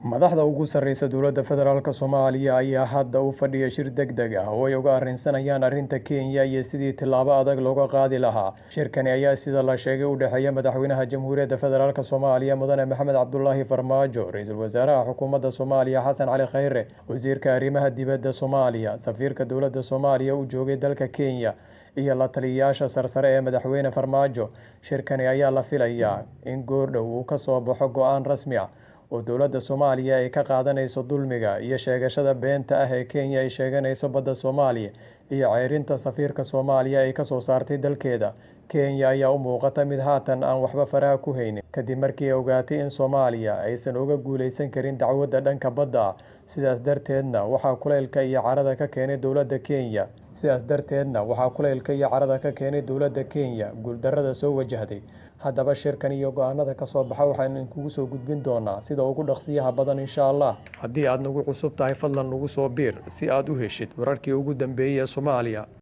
Madaxda ugu sarreysa dowladda federaalk Soomaaliya ayaa hadda u fadhiya shir deg deg ah oo ay uga arrinsanayaan arrinta Kenya iyo sidii tillaabo adag looga qaadi lahaa. Shirkani ayaa, sida la sheegay, u dhexeeya Madaxweynaha Jamhuuriyadda Federaalk Soomaaliya, Mudane Maxamed Cabdulaahi Farmaajo, Ra-iisul Wasaaraha Xukuumadda Soomaaliya Xasan Cali Khayre, Wasiirka Arrimaha Dibadda Soomaaliya, safiirka dowladda Soomaaliya u joogay dalka Kenya iyo la taliyayaasha sarsare ee Madaxweyne Farmaajo. Shirkani ayaa la filayaa in goordhow uu ka soo baxo go-aan rasmi ah oo dowladda Soomaaliya ay ka qaadanayso dulmiga iyo sheegashada beenta ah ee Kenya ay sheeganayso badda Soomaaliya iyo ceyrinta safiirka Soomaaliya ay kasoo saartay dalkeeda. Kenya ayaa u muuqata mid haatan aan waxba faraha ku haynin, kadib markii ay ogaatay in Soomaaliya aysan uga guuleysan karin dacwadda dhanka badda ah. Sidaas darteedna waxaa kuleylka iyo carada ka keenay dowladda Kenya. Sidaas darteedna waxaa kuleylka iyo carada ka keenay dowladda Kenya guuldarrada soo wajahday. Haddaba, shirkan iyo go-aanada ka soo baxa waxaynu idinkugu soo gudbin doonaa sida ugu dhaqsiyaha badan, insha Allah. Haddii aad nagu cusub tahay, fadlan nagu soo biir si aad u heshid wararkii ugu dambeeyey ee Soomaaliya.